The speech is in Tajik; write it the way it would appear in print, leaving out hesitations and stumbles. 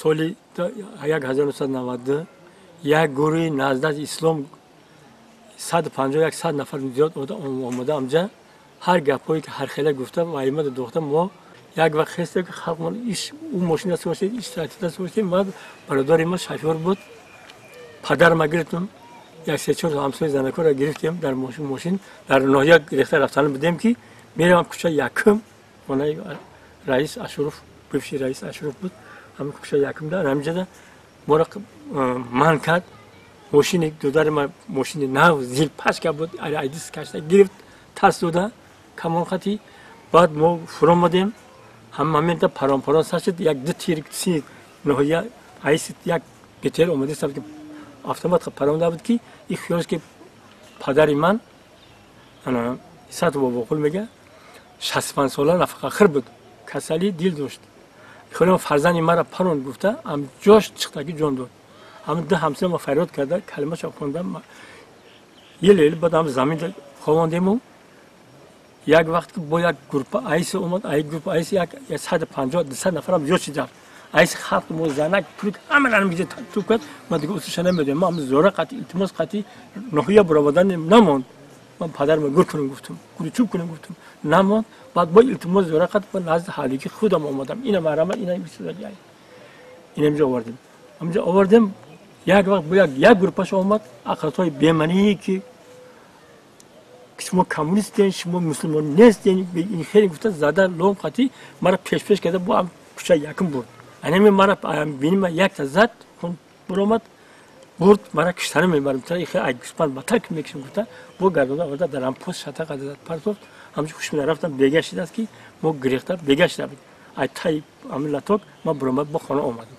Соли 1992 як гурӯҳи Наҳзати Ислом 150-100 нафар зиёд омода амҷа ҳар гапҳое ки ҳархела гуфта ва аймада дохта мо як вақт хестем ки халқмон иш ӯ мошина сошед иш тратита сошед. Ма бародари ма шофёр буд, падарма гирифтем, як се-чор ҳамсои занакора гирифтем, дар мошин дар ноҳия гирифта рафтан будем ки меравам кӯча якум, хонаи раис Ашуров, бывший раис Ашуров буд, ҳамин кӯча якум дар ҳаминҷода моро манъ кард. Мошини додари ма мошини нав зил пачка буд, айдис кашта гирифт, тас дода камон хати. Баъд мо фуромадем, ҳам момента парон-парон сар шуд, як ду тир си ноҳия айс як БТР омада ки автомат паронда буд ки и хиёлш ки падари ман ана Исату Бобоқул мега 65 сола нафақахӯр буд, касалии дил дошт. Хеле фарзанди мара парон гуфта ам ҷош чиқтаги ҷон дод. Ҳам ду ҳамсоя ма фарёд карда, калимаша хонда ел ел, баъд ҳам замин ховондему. Як вақт ки бо як группа айси омад, ай группа айси як 150-200 нафарам зиёд шид рафт. Айси халқ мо занак пулик ҳама ранг туп кард. Ма дига усуша намедонем, ма зора қати илтимос қати ноҳия буровардан намонд. Ман падарма гур кунем гуфтам, гури чӯб кунем гуфтам, намонд. Баъд бо илтимос зора қати ба назди ҳалики худам омадам. Ина маҳрама, ина ина инҷо овардем, ҳаминҷо овардем. Як вақт бо як группаш омад, ақлатҳои бемание ки шумо коммунистен, шумо мусулмон нестен, ин хеле гуфта зада лом қати мара пешпеш карда бо ам кӯча якум бурд. Анами мара бинима якта зад, хун буромад, бурд, мара киштана мебарам, ай гӯспанд батар ки мекишем гуфта бо гардонда оварда дар ам пост шата қада зад партофт. Ҳамчун хушмида рафтам, бега шидааст ки мо гирехта бега шида буд. Ай тай ами латок ма буромад, бо хона омадам.